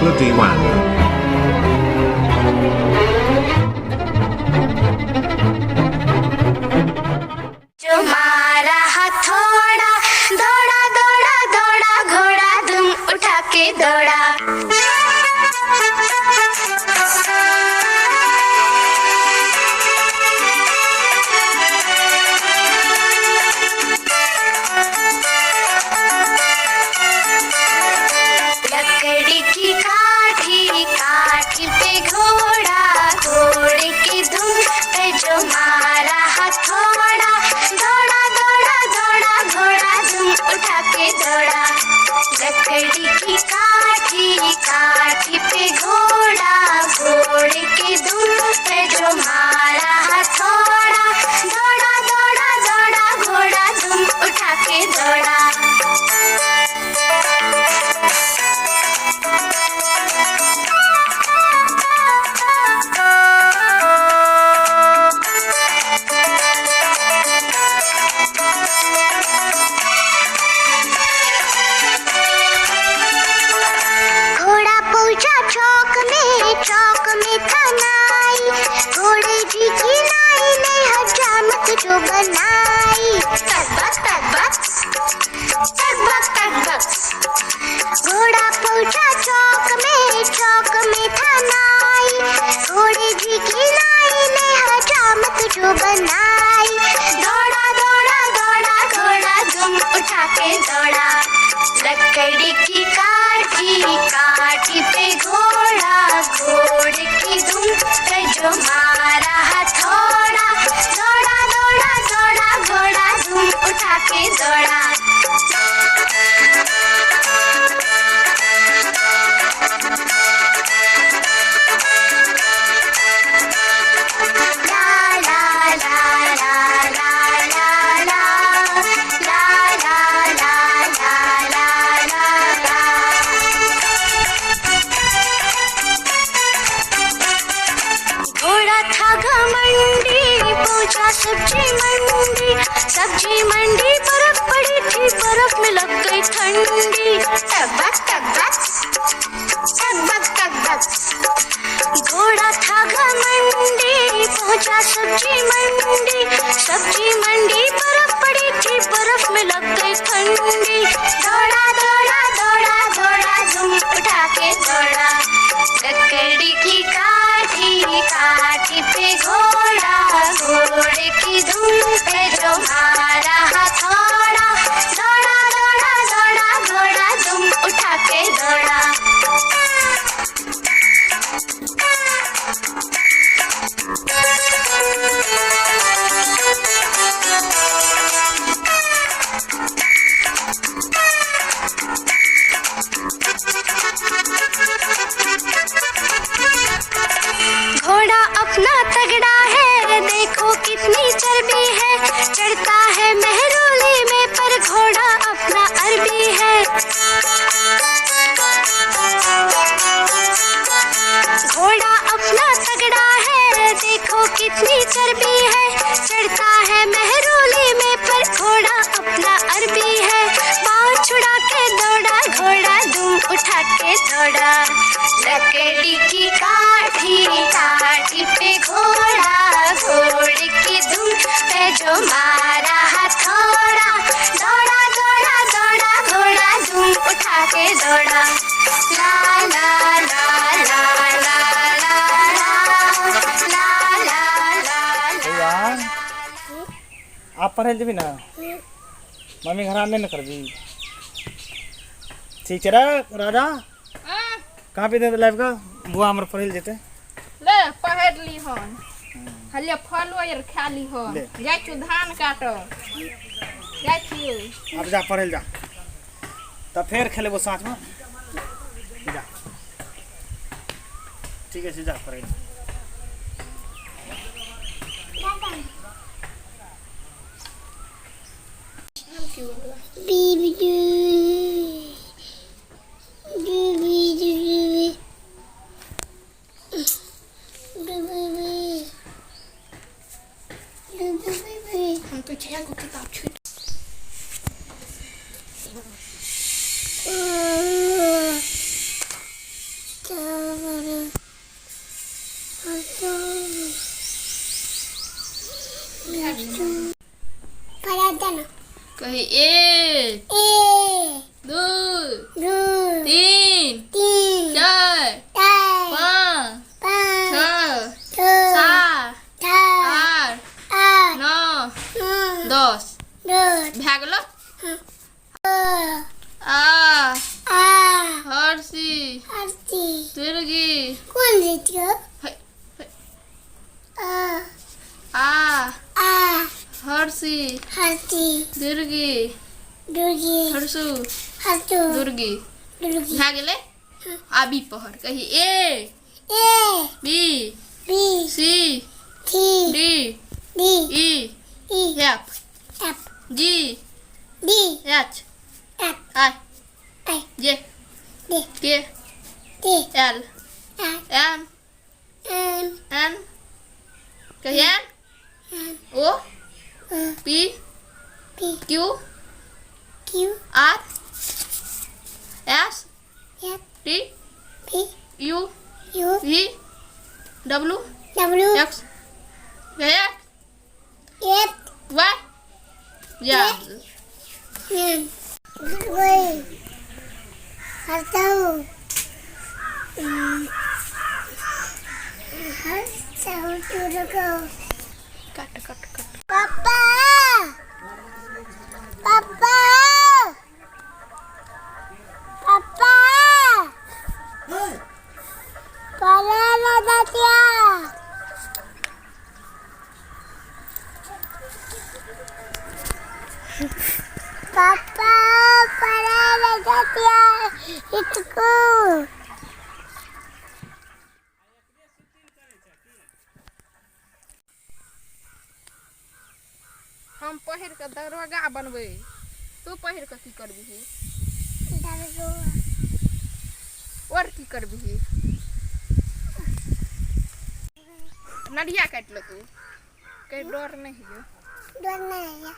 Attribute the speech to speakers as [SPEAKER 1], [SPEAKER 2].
[SPEAKER 1] Shukla Diwan.
[SPEAKER 2] जो मारा हथौड़ा, दौड़ा दौड़ा दौड़ा, घोड़ा दुम उठा के दौड़ा। लकड़ी की काठी, काठी पे घोड़ा, घोड़े की दुम पे जो मारा हथौड़ा, दौड़ा दौड़ा दौड़ा, घोड़ा दुम उठा के दौड़ा। लकड़ी की काठी, काठी पे घोड़ा, घोड़े की दुम पे जो मारा हथौड़ा, दौड़ा दौड़ा दौड़ा, घोड़ा दुम उठा के दौड़ा। घोड़ा पहुंचा चौक में, चौक में था नाई, घोड़े जी की नाई ने हजामत जो बनाई। तक बक तक बक तक बक तक बक। घोड़ा पहुंचा चौक में, चौक में था नाई, घोड़े जी की नाई ने हजामत जो बनाई। दौड़ा दौड़ा दौड़ा, घोड़ा दुम उठा के दौड़ा। लकड़ी की काठी, काठी पे घोड़ा, घोड़े की दुम पे जो मारा हथौड़ा, दौड़ा दौड़ा दौड़ा, घोड़ा दुम उठा के दौड़ा। ला ला ला ला ला ला ला ला ला ला ला ला ला ला। घोड़ा था घमंडी, पहुंचा सब्जी मंडी, सब्जी मंडी बर्फ पड़ी थी, बर्फ में लग गई ठंडी। टक बक टक बक टक बक टक बक। घोड़ा था घमंडी, पहुंचा सब्जी मंडी, सब्जी मंडी बर्फ पड़ी थी, बर्फ में लग गई ठंडी। दौड़ा दौड़ा दौड़ा, घोड़ा दुम उठा के दौड़ा। लकड़ी की काठी, काठी पे घोड़ा, घोड़े की दुम पे जो मारा हथौड़ा, दौड़ा दौड़ा दौड़ा, घोड़ा दुम उठा के दौड़ा। घोड़ा अपना तगड़ा है, देखो कितनी चर्बी है, चढ़ता है मेहरोली में, पर घोड़ा अपना अरबी है। घोड़ा अपना तगड़ा है, देखो कितनी चर्बी है, चढ़ता है मेहरोली में, पर घोड़ा अपना अरबी है। पाँव छुड़ा के दौड़ा, घोड़ा दुम उठा के दौड़ा। लकड़ी की काठी, काठी पे घोड़ा, घोड़े की दुम पे जो मारा हथौड़ा, दौड़ा दौड़ा दौड़ा, घोड़ा दुम उठा के दौड़ा। ला ला ला ला ला ला ला ला ला ला।
[SPEAKER 3] बौआ, आप पढ़ै लए जेबही ने? मम्मी घर नहि ने करबी? ठीक छै रे राजा, कॉपी दे लाबि कऽ, बुआ हमर पढ़ै लए जेतै।
[SPEAKER 4] ले पढ़ ली हन, हलिया फलो आर खा ली हन।
[SPEAKER 3] ले।
[SPEAKER 4] जाइ छी धान काटऽ जाइ छी।
[SPEAKER 3] आब जा, पढ़ै लए जा, तऽ फेर खेलेबो साँझमे। जा, ठीक छै, जा पढ़ै लए।
[SPEAKER 4] हम तो छह गो किताब छूट। एक, दू, तीन, चारि, पाँच, छओ, सात, आठ, नओ, 10। भए गेलो। आ हर्षी दुर्गी है, आ हर्षी दुर्गी हर्षु दुर्गी भए गेलै। आबी पहर कही A B C D E F G H I J K L M N कही N O P Q R S T U V W X Y Z. काट काट काट।
[SPEAKER 2] पापा, पापा, पापा, पढ़ा दादिया। पापा, पढ़ा दादिया इसको।
[SPEAKER 4] हम पहिर कऽ दरोगा बनबै, तू पहिर कऽ की करबिही? और की करबिही? नढ़िया काटि ले तू, कहीं डर नहि होइए?
[SPEAKER 2] डर नहीं है।